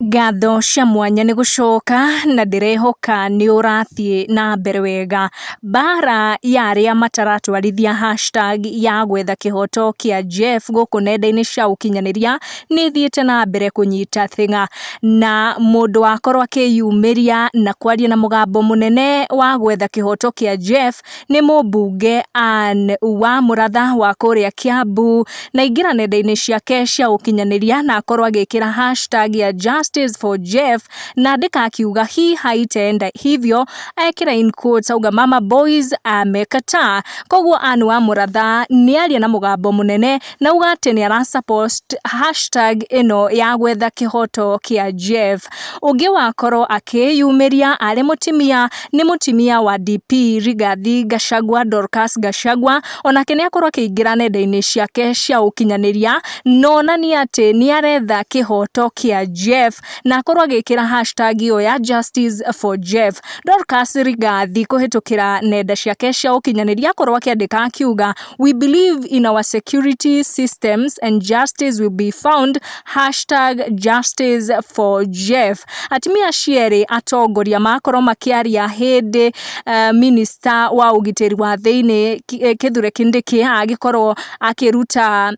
Ngatho cia mwanya nĩ gũcoka na ndĩrehoka nĩ ũrathiĩ na mbere wega. Mbara ya arĩa mataratwarithia hashtag ya gwetha kĩhoto kĩa Jeff gũkũ nenda-inĩ cia ũkinyanĩria nĩ ĩthiĩte na mbere kũnyita thing'a, na mũndũ wakorwo akĩyumĩria na kwaria na mũgambo mũnene wa gwetha kĩhoto kĩa Jeff nĩ mũmbunge Anne wa Mũratha wa kũrĩa Kiambu, na ingĩra nenda-inĩ ciake cia ũkinyanĩria na akorwo agĩkĩra hashtag ya justice for Jeff, na andĩka akiuga, "Hii haitaenda hivyo," ekĩra in quotes auga, "Mama boys amekataa." Koguo Anne wa Mũratha nĩ aria na mũgambo mũnene na auga atĩ nĩ ara support hashtag ĩno ya gwetha kĩhoto kĩa Jeff. Ũngĩ wakorwo akĩyumĩria arĩ mũtimia nĩ mũtimia wa DP Rigathi Gachagua, Dorcas Gachagua, onake nĩ akorwo akĩingĩra nenda-inĩ ciake cia ũkinyanĩria na onania atĩ nĩ aretha kĩhoto kĩa Jeff na akorwo agĩkĩra hashtag ĩyo ya justice for Jeff. Dorcas Rigathi kũhĩtũkĩra nenda ciake cia ũkinyanĩria akorwo akĩandĩka akiuga, "We believe in our security systems and justice will be found, #JusticeForJeff." Atumia acio erĩ atongoria makorwo makĩaria hĩndĩ minister wa ũgitĩri wa thĩinĩ Kithure Kindiki agĩkorwo akĩruta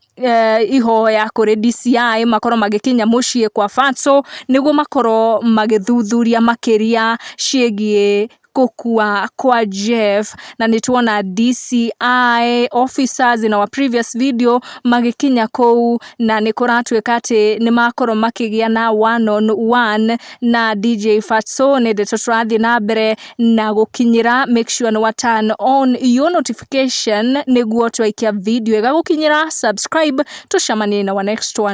ihoya kũrĩ DCI makorwo magĩkinya mũciĩ kwa Fatso nĩguo makorwo magĩthuthuria makĩria ciĩgiĩ gũkua kwa Jeff. Na nĩ tuona DCI officers in our previous video magĩkinya kũu, na nĩ kũratuĩka atĩ nĩ makorwo makĩgĩa na one on one na DJ Fatso. Nĩ ndeto tũrathiĩ na mbere na gũkinyĩra. Make sure nĩ wa turn on your notification nĩguo twaikia video ĩgagũkinyĩra. Subscribe, tũcemanie na our next one.